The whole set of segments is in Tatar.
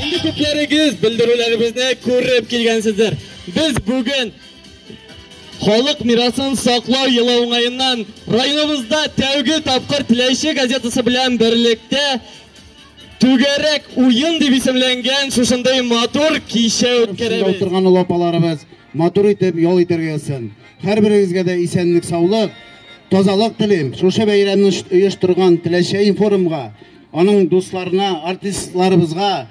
Инде күпләрегез белдерүләребезне күреп килгәнсездер. Без бүген Халык мирасын саклау елы уңаеннан районыбызда тәүге тапкыр Теләче газетасы белән берлектә Түгәрәк уен дип исемләнгән шушындый матур кичә үткәрәбез. Утырган олы апаларыбыз матур итеп ял итәргә язсын. Һәрберегезгә дә исәнлек, саулык, тазалык телим. Шушы бәйрәмне оештырган Теләче информга, аның дусларына, артистларыбызга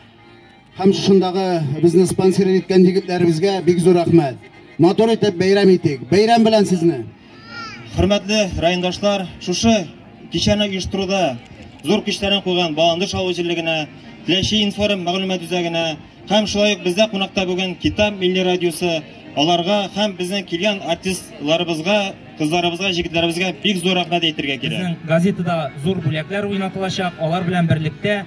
һәм шушындагы безне спонсор иткән егетләребезгә бик зур рәхмәт. Матур итеп бәйрәм итик. Бәйрәм белән сезне. Хөрмәтле райондашлар, шушы кичәне оештыруда зур көчләрен куйган Баландыш авыл җирлегенә, Теләче информ мәгълүмат үзәгенә һәм шулай ук бездә кунакта бүген Китап милли радиосы, аларга һәм безнең килгән артистларыбызга, кызларыбызга, җегетләребезгә бик зур рәхмәт әйтергә кирәк. Безнең газетада зур бүләкләр уйнатылачак, алар белән берлектә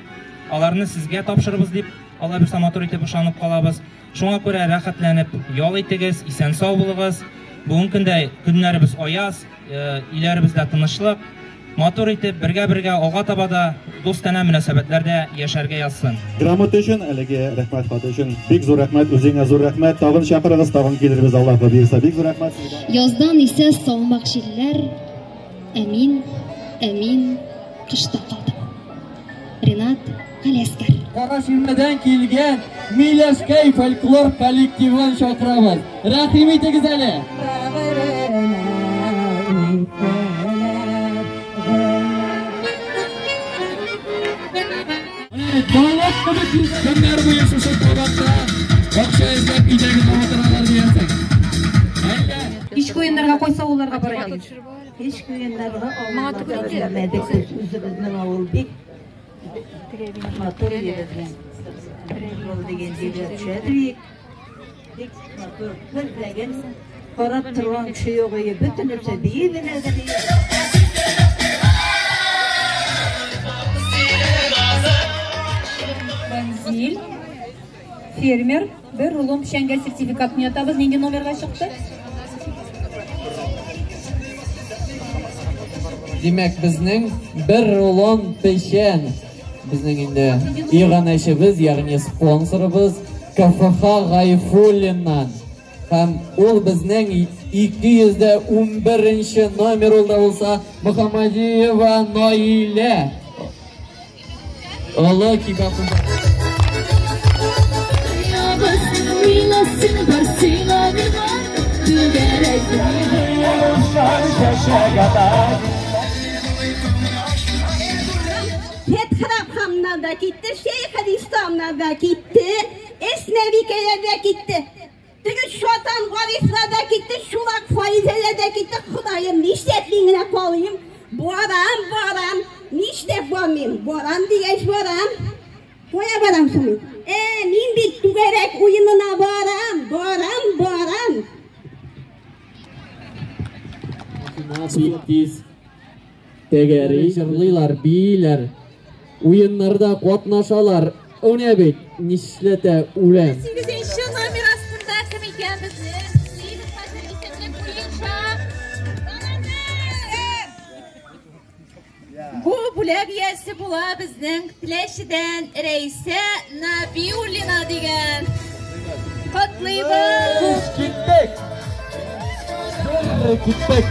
аларны сезгә тапшырыбыз дип, Алла бирсә матур итеп ышанып калабыз. Шуңа күрә рәхәтләнеп ял итегез, исән-сау булыгыз. Бүгенге көндә көннәребез аяз, өйләребездә тынычлык. Матур итеп, бергә-бергә алга таба да дустанә мөнәсәбәтләрдә яшәргә язсын. Грамота өчен, әлеге рәхмәт хаты өчен бик зур рәхмәт, үзеңә зур рәхмәт. Тагын чакырыгыз, тагын килербез, Аллаһ боерса. Бик зур рәхмәт сезгә. Яздан исә салмак җилләр, ә мин, ә мин кышта калдым. Ренат Галиәскәр. Кара Ширмәдән килгән Миләшкәй фольклор коллективын чакырабыз. Рәхим итегез әле. Балык кебек көннәр буе шушы табакта акча эзләп өйдә генә утыралар диярсең. Әллә Кичке уеннарга кайсы авылларга бара идегез? Кичке уеннарга авылларга йөрмәдек без. Үзебезнең авыл бик матур йөргән. Ул дигән җиргә төшәдек. Бик матур. Бер дәген карап торган кеше юк иде. Бөтенесе бии белә дә бии. Фәнзил, фермер, бер рулон печәнгә сертификат уйнатабыз. Нинди номерга чыкты? Димәк, безнең бер рулон печән. Безнең инде иганәчебез, ягъни спонсорыбыз КФХ Гайфуллиннан. Һәм ул безнең 211 номер ул да булса Мөхәммәдиева Наилә. Олы Кибәхуҗа. Фетхрабхамнан да китте, Шейхелисламнан да китте, Эснәбикәләр дә китте. Теге Шатан Гарифлар да китте, Чулак Фаризәләр дә китте. Ходаем, нишләп мин генә калыйм? Барам, барам. Нишләп бармыйм? Барам дигәч барам. Кая барам соң мин? Мин бит түгәрәк уенына барам, барам, барам. Бик тиз тәгәри, җырлыйлар, бииләр, уеннарда катнашалар. Әнә бит нишләтә үлән. 8 номер астында кем икән безнең? Хәзер исемлек буенча. Бу бүләк иясе була безнең Теләчедән Рәйсә Набиуллина дигән. Котлыйбыз! Киттек! Киттек!